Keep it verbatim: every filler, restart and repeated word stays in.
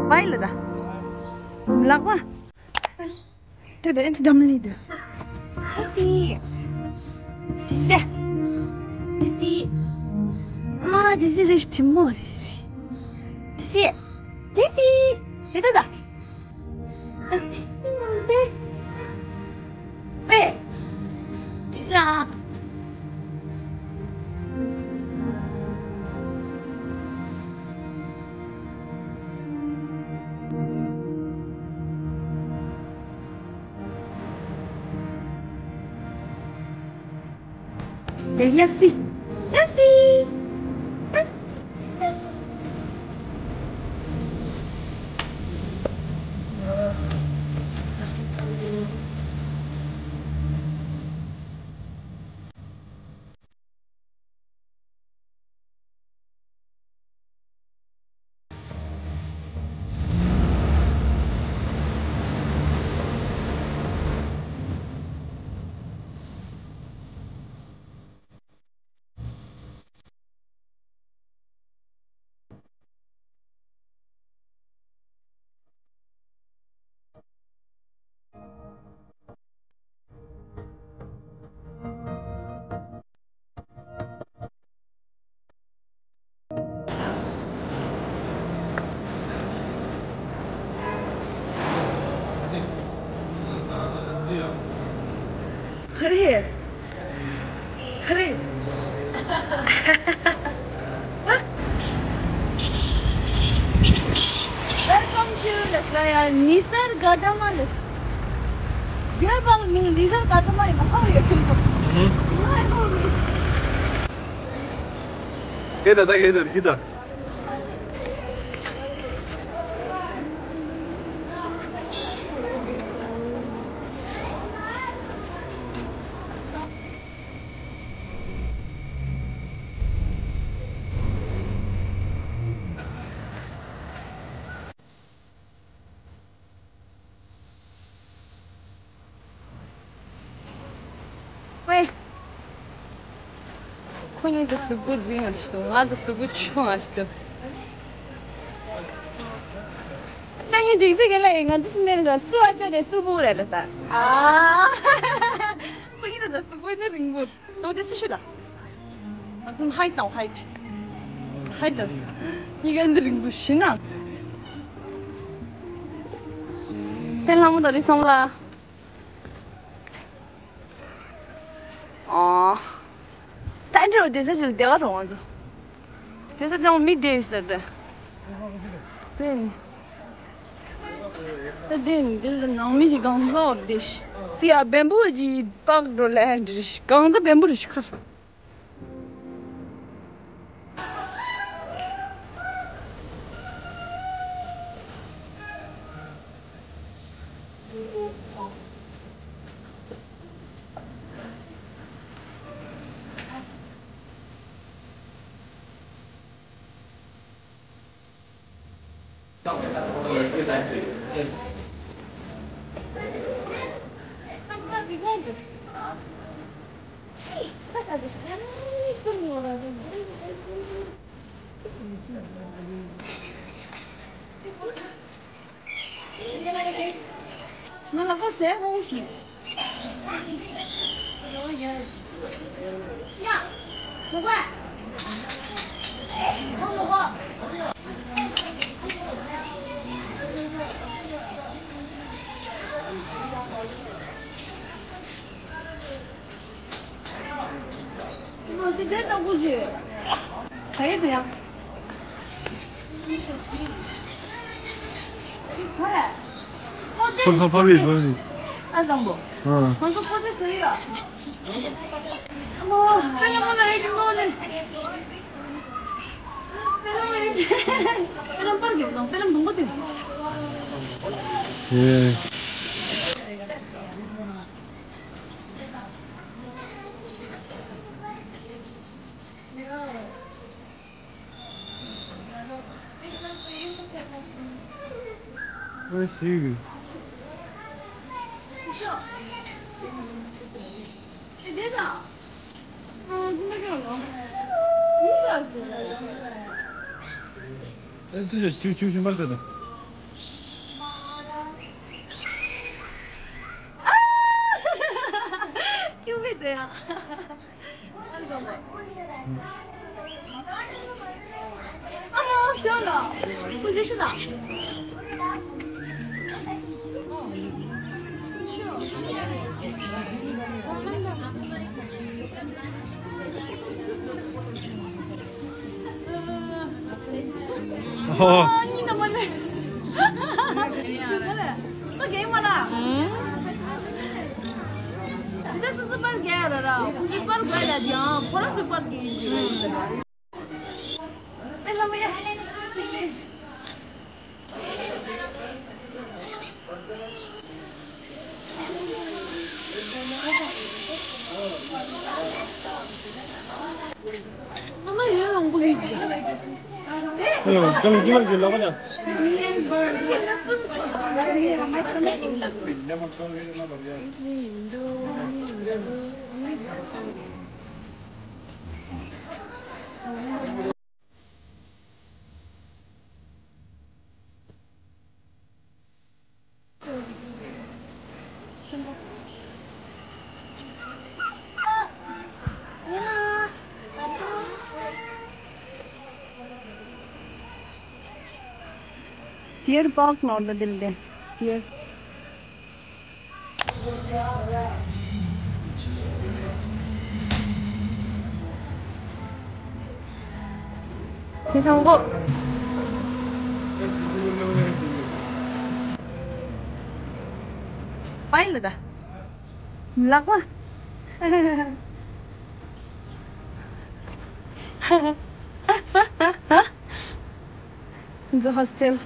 བའི་ལ་ད། ལག་པ། དེ་དེ་ཨེ་འདྲ་མི་ལི་དེ། ཏེ་སི། ཏེ་སི། ཏེ་སི། ཨ་ཏེ་སི་རེད། ཐིམ་མོ་ཏེ་སི། ཏེ་སི། ཏེ་སི། དེ་ད་ད། པེ། ཏེ་སི་ཨ། དེ་ཡ་སི། ཡ་སི། ཡ་སི། ག་རེ། ག་རེ། Welcome to Lashaya Nisargadama Lash. Göbal min Nisargadama. Mhm. Hey, da, da, hey, da, hey, da. ཝེ། ཁོ་གཉིས་ཀྱི་གཟུགས་པོ་རིང་ང་ཞིག་འདུག་ང་གི་གཟུགས་པོ་ཆུང་ང་ཞིག་འདུག་སང་ཉིན་སྒྲིག་འཛུགས་ཀྱི་ལ་ཡིན། ང་འདི་སུ་མེད་ལ་སུ་ཨ་ཅག་རེད། སུ་བུ་རེད་ལ་ས། ཨ། ཁོ་གཉིས་ཀྱི་གཟུགས་པོ་ནི་རིང་པོ། ལོ་དེ་སུ་ཤི་ད། ང་ཚོ་ཧའིཊ་དང་ཧའིཊ། ཧའིཊ་དང་། གཉིས་ཀ་འདི་རིང་པོ་ཞིག་ན། དེ་ལྷ་མོ་དང་རི་སོང་ལ། ཨོ། ད་འདྲ་བོ་བསྡད་ས་ཅིག་ལ་བསྡད་ག་རོགས་ང་ཚོ། བསྡད་ས་ཚང་མ་མི་བསྡད་ཡོད་ས་རེད། དེ་ནི། ད་དེ་ནི་འདི་ལ་ནང་མི་ཞིག་གང་ཚང་བ་བསྡད་ཤི། དེ་ཡ་བེམ་པོ་ཅིག་སྤག་འགྲོ་ལེ་འདྲི་ཤི། གང་ཚང་བེམ་པོ་རེད་ཤི་ཁར། ཁོ་ལྷག་པར་ཡོད་པ་རེད། ཨ་དང་པོ། ཨ། ང་ཚོ་ཁོ་ཚོ་ཟེར་ཡོད། ཨ་མ། ཧྥེ་ལམ་ལ་ཡོད་ཀྱི་ནོ་ལེ། ཧྥེ་ལམ་ལ་ཡོད་ཀྱི། ཧྥེ་ལམ་པར་གྱི་དང་ཧྥེ་ལམ་དང་པོ་དེ། ཡེ། ཨེ་ཤི་གི། ཨེ་ཙི་ཞོ་ཆུ་ཆུ་ཤིང་པར་ཟེར་དང་། ཨ་མ་ཤོག་ལ། ཁོ་ལི་ཤི་ད། ཨོ། ཨ་ནི་ད་མ་ལེ། སོ་གེ་མ་ལ། ཨང་། འདི་སུ་སུ་པར་གེ་ར་ར། ཁོ་སུ་པར་གེ་ལ་ཡང་ཁོ་ར་སུ་པར་གེ་ཡིན། ཨེ་ལ་མ་ཡ། Deer Park ནོར་ད་དིལ་དེ། Deer། ཁྱེད་སང་གོ། པའི་ལ་ད། ལག་པ། The hostel.